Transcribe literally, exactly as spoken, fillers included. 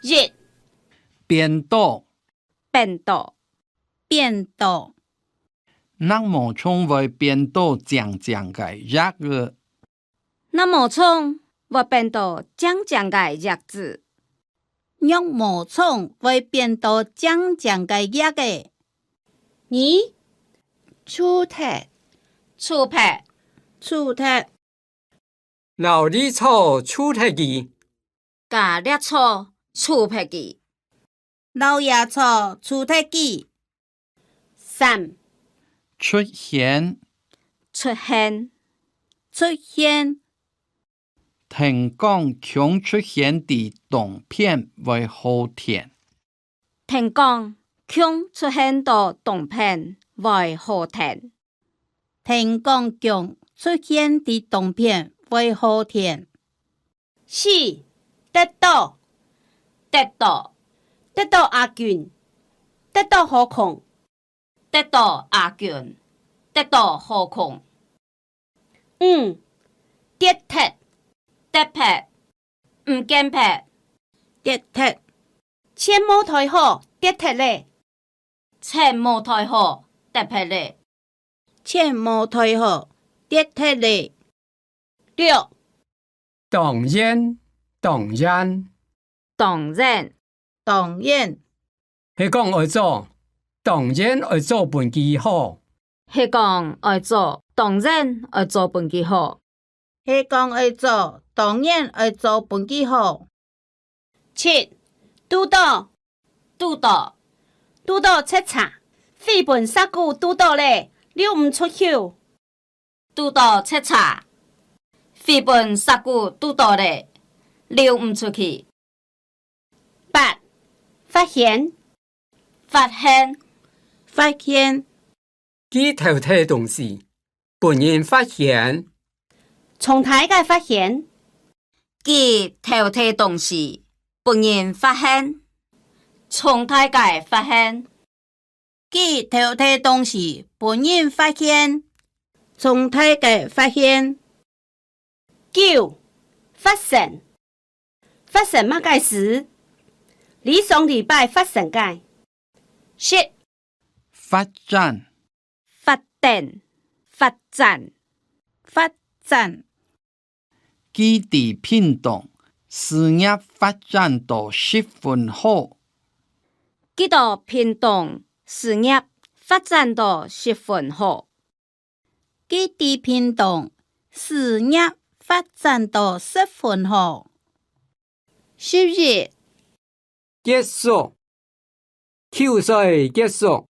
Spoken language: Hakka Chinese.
一、扁豆，扁豆，扁豆。蓼毛蟲會扁到靚靚个葉仔。蓼毛蟲會扁到靚靚个葉仔。蓼毛蟲會扁到靚靚个葉仔。二、除忒，除忒，除忒。 摎綠草除忒佢。佮綠草除忒佢。摎野草除忒佢。三、出現，出現，出現。聽講，蜈蚣出現在東片會好天。 聽講，蜈蚣出現到東片會好天。聽講，蜈蚣出現在東片會好天。四、得到，得到，得到阿君，得到好空。 得到阿君，得到好空。五、跌忒，跌忒，毋見忒。跌忒，錢無袋好，跌忒咧。錢無袋好，跌忒咧。錢無袋好，跌忒咧。 六、當然，當然，當然，當然。係講愛做，當然愛做分佢好。係講愛做，當然愛做分佢好。係講愛做，當然愛做分佢好。 七、堵到，堵到，堵到賊賊，飛分蛇牯堵到咧，溜毋出去。堵到賊賊，飛分蛇牯堵到咧，溜毋出去。八、發現，發現，發現。 佢偷忒東西，分人發現。重大个發現。佢偷忒東西，分人發現。重大个發現。佢偷忒東西，分人發現。重大个發現。 九、發生，發生麼个事？這上禮拜發生个。十、發展，發展，發展，發展。佢在屏東，事業發展到十分好。佢在屏東，事業發展到十分好。 佢在屏東，事業發展到十分好。十一、結束，球賽結束，